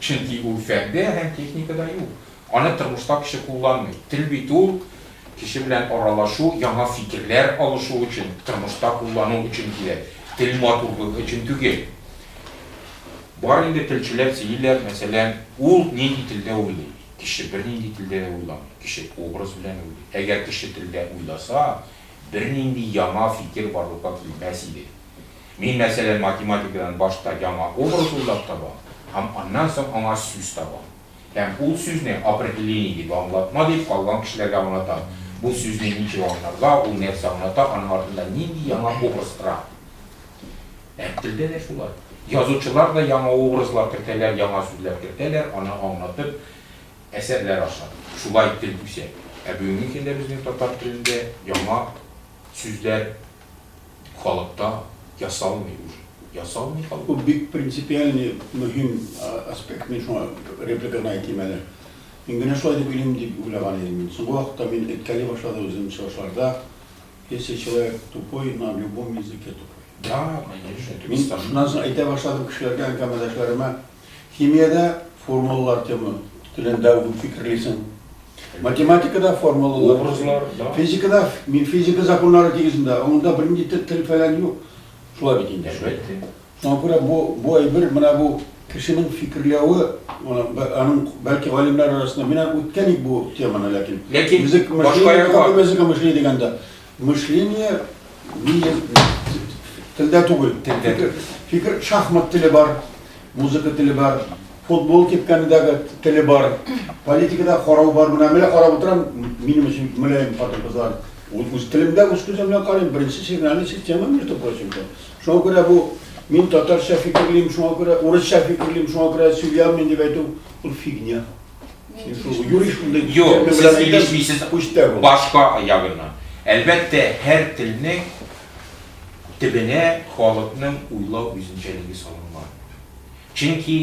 Чөнки ул фәндә һәм техникада юк. Аны тормышта кеше кулланмый. Тел бит ул кеше белән аралашу, яңа фикерләр алышу өчен, тормышта куллану өчен кирәк. Тел матурлыгы өчен түгел. Бар инде телчеләр сөйлиләр, мәсәлән, ул нинди телдә уйлый? Кеше бернинди телдә дә уйламый. Кеше образ белән уйлый. Әгәр кеше телдә уйласа, бернинди яңа фикер барлыкка килмәс иде. Мин, мәсәлән, математикадан башта яңа образ уйлап табам һәм аннан соң аңа сүз табам. Һәм ул сүзне определение дип, аңлатма дип калган кешеләргә аңлатам. Бу сүзне ничек аңларга, ул нәрсә аңлата, аның артында нинди яңа образ тора. Ә телдә дә шулай. Язучылар да яңа образлар кертәләр, яңа сүзләр кертәләр, аны аңлатып әсәрләр аша. Шулай тел үсә. Ә бүгенге көндә безнең татар телендә яңа сүзләр халыкта ясалмый уже. Ясалмый халыкта. Бу бик принципиальный, мөһим аспект. Мин шуңа реплика гына әйтим әле. Мин генә шулай дип уйлыйм дип уйлаган идем мин. Соңгы вакытта мин әйткәли башлады үзем чыгышларда, Если человек тупой, на любом языке тупой. Да, конечно, это Мин шуннан соң әйтә башладым кешеләргә, әңгәмәдәшләремә, химиядә формулалар тема телендә үк фикерлисең. Математикада формулалар. Образлар, да. Физикада, физика законнары нигезендә, аңында бернинди тел, тел фәлән юк. Шулай бит инде. Әлбәттә. Шуңа күрә бу, бу әйбер, менә бу кешенең фикерләве, аның бәлки галимнәр арасында, мин үткән идек бу теманы, ләкин. Ләкин язык мышление, какой язык мышление дигәндә, мышление не телдә түгел. Телдә. Фикер, фикер шахмат теле бар, музыка теле бар, футбол типкәндәге теле бар, политикада карау бар. Менә менә карап утырам, минем өчен мөлаем хатын-кызлар. Үз телемдә, үз күзем белән карыйм, беренче сигнальный система, между прочим. Шуңа күрә бу мин татарча фикерлим, шуңа күрә урысча фикерлим, шуңа күрә сөйли алмыйм дип әйтү ул фигня. Юри шундый Юк, сез килешмисез башка ягыннан. Әлбәттә, һәр телнең төбенә халыкның уйлау үзенчәлеге салынган. Чөнки,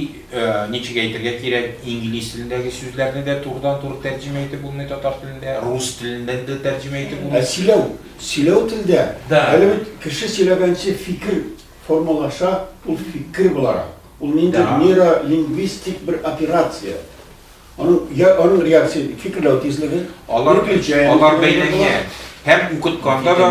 ничек әйтергә кирәк, инглиз телендәге сүзләрне дә турыдан-туры тәрҗемә итеп булмый татар телендә, рус теленнән дә тәрҗемә итеп булмый. Ә сөйләү, сөйләү телдә, әле бит кеше сөйләгәнче фикер формалаша, ул фикер буларак, ул ниндидер нейролингвистик бер операция. Аның, я, аның реакция, фикерләү тизлеге, Алар, алар бәйләнгән. Һәм укытканда да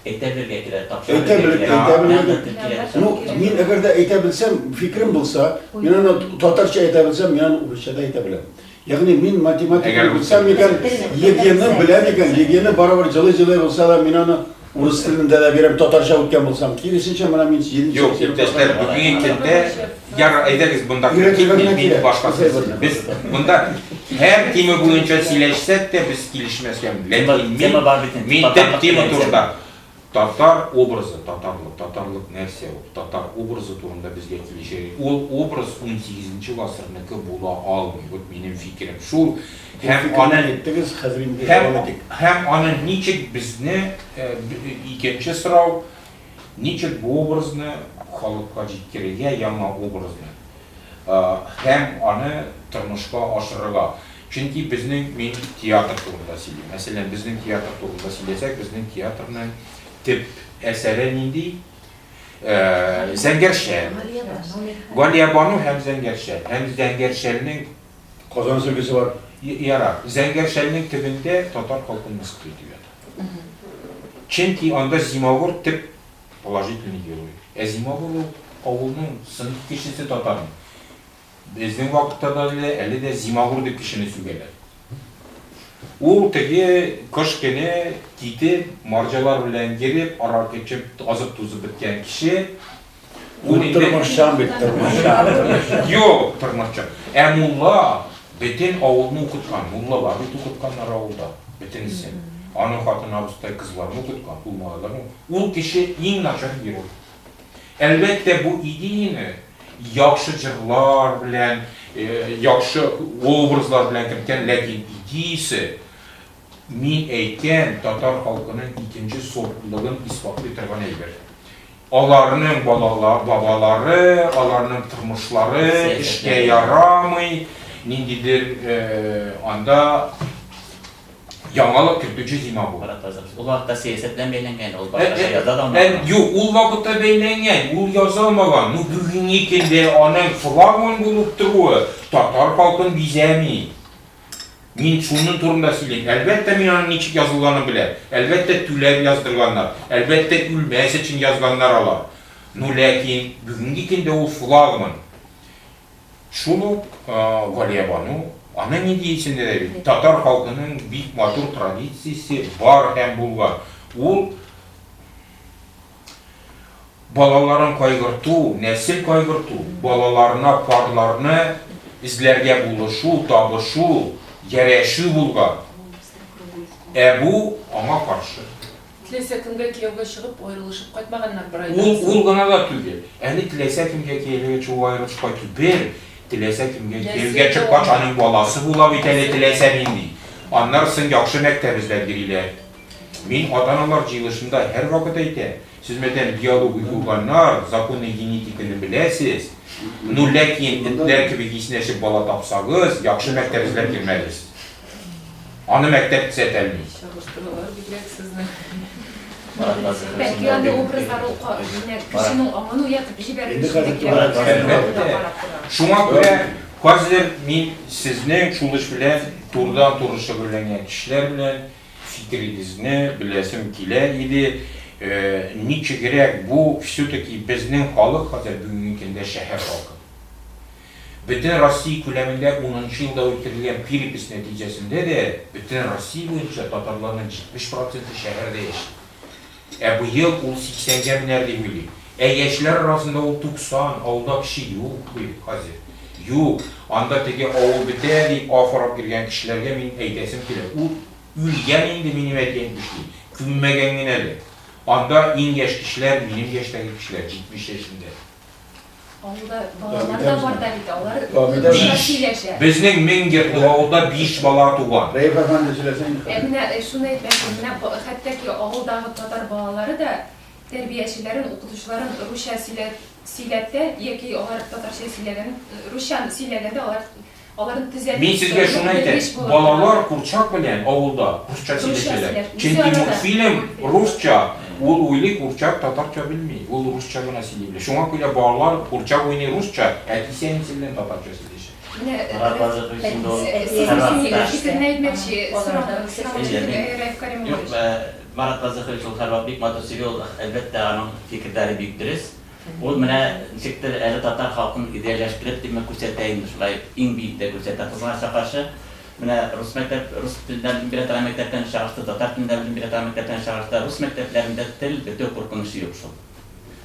Әйтә белергә кирәк, тапшыра әйтә белергә кирәк. Әйтә белергә. Ну, мин әгәр дә әйтә белсәм, фикерем булса, мин аны татарча әйтә белсәм, мин аны урысча да әйтә беләм. Ягъни мин математиканы белсәм икән, ЕГЭны беләм икән, ЕГЭны барыбер җылый-җылый булса да, мин аны Урыс телендә дә бирәм, татарча үткән булсам. Киресенчә, менә мин җиденче Юк, иптәшләр, бүгенге көндә, ярар, әйдәгез монда китмик, мин башка сүз. Без монда һәр тема буенча сөйләшсәк тә, без килешмәскә мөмкин. Ләкин мин, мин төп тема турында. Татар образы, татарлык, татарлык нәрсә ул? Татар образы турында безгә килешергә. Ул образ унсигезенче гасырныкы була алмый. Вот минем фикерем шул. Һәм аны әйттегез, хәзер инде дәвам итик. Һәм аны ничек безне, икенче сорау, ничек бу образны халыкка җиткерергә, яңа образны, һәм аны тормышка ашырырга. Чөнки безнең, мин театр турында сөйлим. Мәсәлән, безнең театр турында сөйләсәк, безнең театрның төп әсәре нинди? Зәңгәр шәл. Галиябану һәм Зәңгәр шәл. Һәм Зәңгәр шәлнең Казан сөлгесе бар. Ярар. Зәңгәр шәлнең төбендә татар халкын мыскыл итү ята. Чөнки анда зимагур төп положительный герой. Ә зимагур ул авылның сыйныф кешесе татарның. Безнең вакытта да әле, әле дә зимагур дип кешене сүгәләр. Ул теге кыш көне китеп, марҗалар белән йөреп, аракы эчеп, азып-тузып беткән кеше. Ул тормышчан бит, тормышчан. Юк, тормышчан. Ә мулла бөтен авылны укыткан. Муллалар бит укытканнар авылда, бөтенесен. Аның хатыны абыстай кызларны укыткан, ул малайларны. Ул кеше иң начар герой. Әлбәттә, бу идеяне яхшы җырлар белән, яхшы образлар белән керткән, ләкин идеясе мин әйткән татар халкының икенче сортлыгын исбатлый торган әйбер. Аларның балалар, бабалары, аларның тормышлары эшкә ярамый, ниндидер анда Яңалык кертүче зима бу. Ул вакытта сәясәт белән бәйләнгән, ул башкача яза да алмаган. Юк, ул вакытта бәйләнгән, ул яза алмаган. Ну, бүгенге көндә аның флагман булып торуы татар халкын бизәми. Мин шуның турында сөйлим. Әлбәттә, мин аның ничек язылганын беләм. Әлбәттә, түләп яздырганнар. Әлбәттә, үлмәс өчен язганнар алар. Ну, ләкин бүгенге көндә ул флагман. Шул ук Галиябану, аның нинди исемдә дә бит, татар халкының бик матур традициясе бар һәм булган. Ул балаларын кайгырту, нәсел кайгырту, балаларына парларны эзләргә булышу, табышу, ярәшү булган. Ә бу аңа каршы. Теләсә кемгә кияүгә чыгып, аерылышып кайтмаганнар бер айдан Ул, соң. ул гына да түгел. Әле теләсә кемгә кияүгә чыгу, аерылышып кайту бер, теләсә кемгә кияүгә чыккач, аның баласы була бит әле теләсә нинди. Аннары соң яхшы мәктәп эзләп йөриләр. Мин ата-аналар җыелышында һәрвакыт әйтәм, сез мәтәлән биология укыганнар, законы генетиканы беләсез, ну ләкин этләр кебек иснәшеп бала тапсагыз, яхшы мәктәп эзләп йөрмәгез. Аны мәктәп төзәтәлми. Чагыштыралар бигрәк сезне. Бәлки андый образлар ул менә кешенең аңын уятып җибәрер Инде өчен дә хәзер кирәк. Әлбәттә. Шуңа күрә хәзер мин сезнең шул эш белән турыдан-туры шөгыльләнгән кешеләр белән фикерегезне беләсем килә иде. Ничегрәк бу все-таки безнең халык хәзер бүгенге көндә шәһәр халкы. Бөтен Россия күләмендә унынчы елда үткәрелгән перепись нәтиҗәсендә дә бөтен Россия буенча татарларның 70 проценты шәһәрдә яши. Ә быел ул сиксәнгә менәр дип уйлыйм. Ә яшьләр арасында ул 90, авылда кеше юк бит хәзер. Юк, анда теге авыл бетә дип афырап йөргән кешеләргә мин әйтәсем килә, ул үлгән инде, минем әти әйтмешли, күммәгән генә әле. Анда иң яшь кешеләр, минем яшьтәге кешеләр, 70 яшендә. Авылда балалар да бар да бит, алар русча сөйләшә. Безнең 1000 йортлы авылда биш бала туган. Рәиф әфәнде сөйләсә инде. Ә менә шуны әйтмәкче, менә хәтта ки авылдагы татар балалары да тәрбиячеләрен, укытучыларын русча сөйләтә яки алар татарча сөйләгән, русча сөйләгәндә алар Аларны төзәтеп, Мин сезгә шуны әйтәм, белгеч булып балалар курчак белән авылда русча Русча сөйләшәләр. сөйләш. Чөнки Үзе арада. мультфильм русча, ул уйлый курчак татарча белми, ул русча гына сөйли белә. Шуңа күрә балалар курчак уйный русча, әтисе-әнисе белән татарча сөйләшә. Менә Марат Вазыхович инде ул Сез һәрвакытта. фикерне әйтмәкче, сорамакчы Әйе, мин- Рәиф Юк, Кәримович. Марат Вазыхович ул һәрвакыт бик матур сөйли, ул, әлбәттә, аның фикерләре бик дөрес. Ул менә ничектер әле татар халкын идеяләштереп димме күрсәтә инде шулай иң биектә күрсәтә. Кызганычка каршы, менә рус мәктәп, рус телендә белем бирә торган мәктәптән чагыштыр, татар телендә белем бирә торган мәктәптән чагыштыр, рус мәктәпләрендә тел бетү куркынычы юк шул.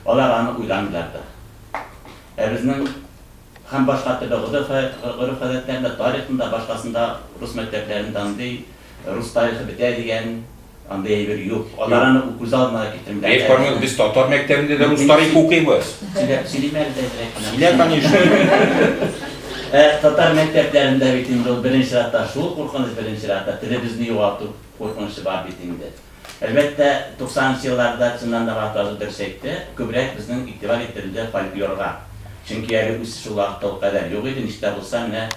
Алар аны уйламыйлар да. Ә безнең һәм башка төрле гореф-гадәтләрендә, тарихында, башкасында рус мәктәпләрендә андый рус тарихы бетә дигән Андый әйбер юк. Алар аны күз алдына да китермиләр. Рәиф Камил, без татар мәктәбендә дә рус тарихы укыйбыз. Сөйләп, сөйлим әле дә әзрәк кенә. Сөйлә, конечно. Ә татар мәктәпләрендә бит инде ул беренче чиратта шул куркыныч, беренче чиратта телебезне югалту куркынычы бар бит инде. Әлбәттә, 90 нчы елларда, чыннан да Марат абый дөрес әйтте, күбрәк безнең игътибар ителде фольклорга. Чөнки әле үсеш ул вакытта ул кадәр юк иде, ничек тә булса менә.